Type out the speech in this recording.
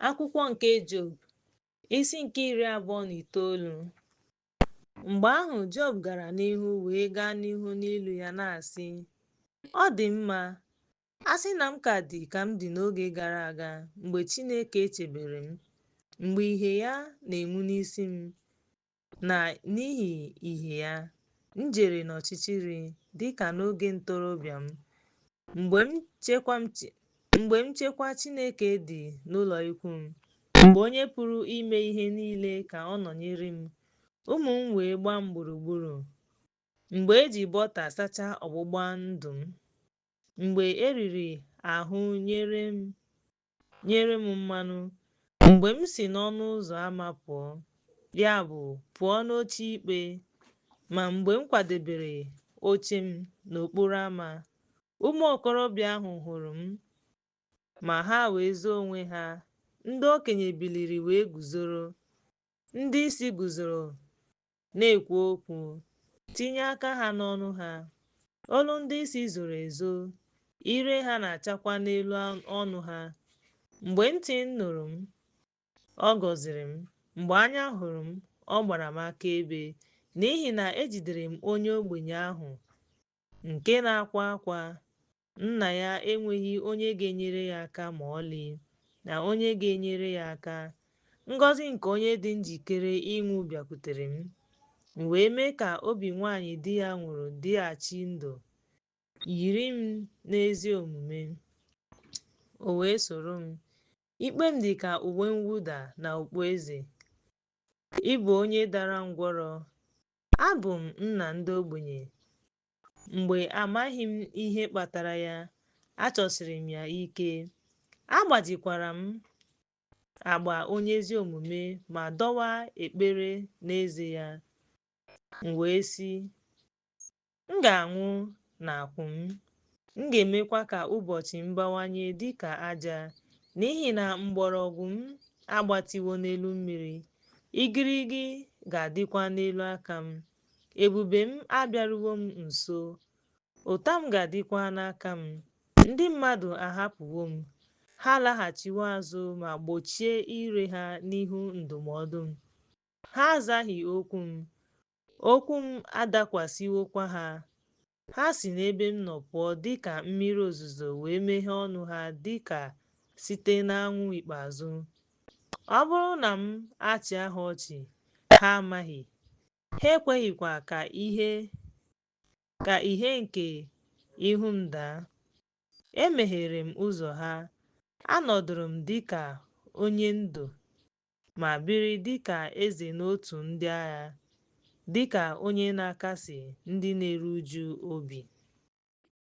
Akwụkwọ nke Job, isi nke 29. Mgbe ahụ Job gara n'ihu wee gaa n'ihu n'ilu ya na-asị, Ọ dị mma, a sị na m ka dị ka m dị n'oge gara aga, mgbe Chineke chebere m, mgbe ìhè ya na-enwu n'isi m, na n'ihi ìhè ya, m jere n'ọchịchịrị dị ka n'oge ntorobịa m, mgbe nchekwa Chineke dị n'ụlọikwuu m, mgbe Onye pụrụ ime ihe niile ka ọ nọnyere m, ụmụ m wee gbaa m gburugburu, mgbe e ji bọta sachaa ọgbụgba ndụ m, mgbe eriri ahụ nyere m mmanụ, mgbe m si n'ọnụ ụzọ ámá pụọ, ya bụ, pụọ n'oche ikpe, ma mgbe m kwadebere oche m n'okporo ámá, ụmụ okorobịa ahụ hụrụ m, ma ha wee zoo onwe ha, ndị okenye biliri wee guzoro, ndị isi guzoro na-ekwu okwu, tinye aka ha n'ọnụ ha. Olu ndị isi zoro ezo, ire ha na-achakwa n'elu ọnụ ha. Mgbe ntị nụrụ m, ọ gọziri m, mgbe anya hụrụ m, ọ gbara m akaebe, n'ihi na ejidere m onye ogbenye ahụ nke na-akwa akwa, nna ya enweghị onye ga-enyere ya aka ma ọlị, na onye ga-enyere ya aka. Ngọzi nke onye dị njikere ịnwụ bịakwutere m, m wee mee ka obi nwanyị di ya nwụrụ dịghachi ndụ, yiri m n'ezi omume, o wee soro m. Ikpe m dị ka uwe mwụda na okpueze. Ị bụ onye dara ngwọrọ, abụ m nna ndị ogbenye. Mgbe amaghị m ihe kpatara ya, achọsiri m ya ike. Agbajikwara m agba onye ezi omume ma dọwaa ekpere n'eze ya. M wee sị, M ga-anwụ n'akwụ m, m ga-emekwa ka ụbọchị m bawanye dị ka aja, n'ihi na mgbọrọgwụ m agbatịwo n'elu mmiri, igirigi ga-adịkwa n'elu aka m. Ebube m abịaruwo m nso, ụta m ga-adịkwa n'aka m. Ndị mmadụ ahapụwo m, ha alaghachiwo azụ ma gbochie ire ha n'ihu ndụmọdụ m. Ha azaghị okwu m, okwu m adakwasịwokwa ha. Ha si n'ebe m nọ pụọ dị ka mmiri ozuzo wee meghee ọnụ ha dị ka site n'anwụ ikpeazụ. Ọ bụrụ na m achịa ha ọchị, ha amaghị, ha ekweghịkwa ka ìhè nke ihu m daa. Emeghere m ụzọ ha, anọdụrụ m dị ka onye ndu ma biri dị ka eze n'otu ndị agha, dị ka onye na-akasi ndị na-eru uju obi.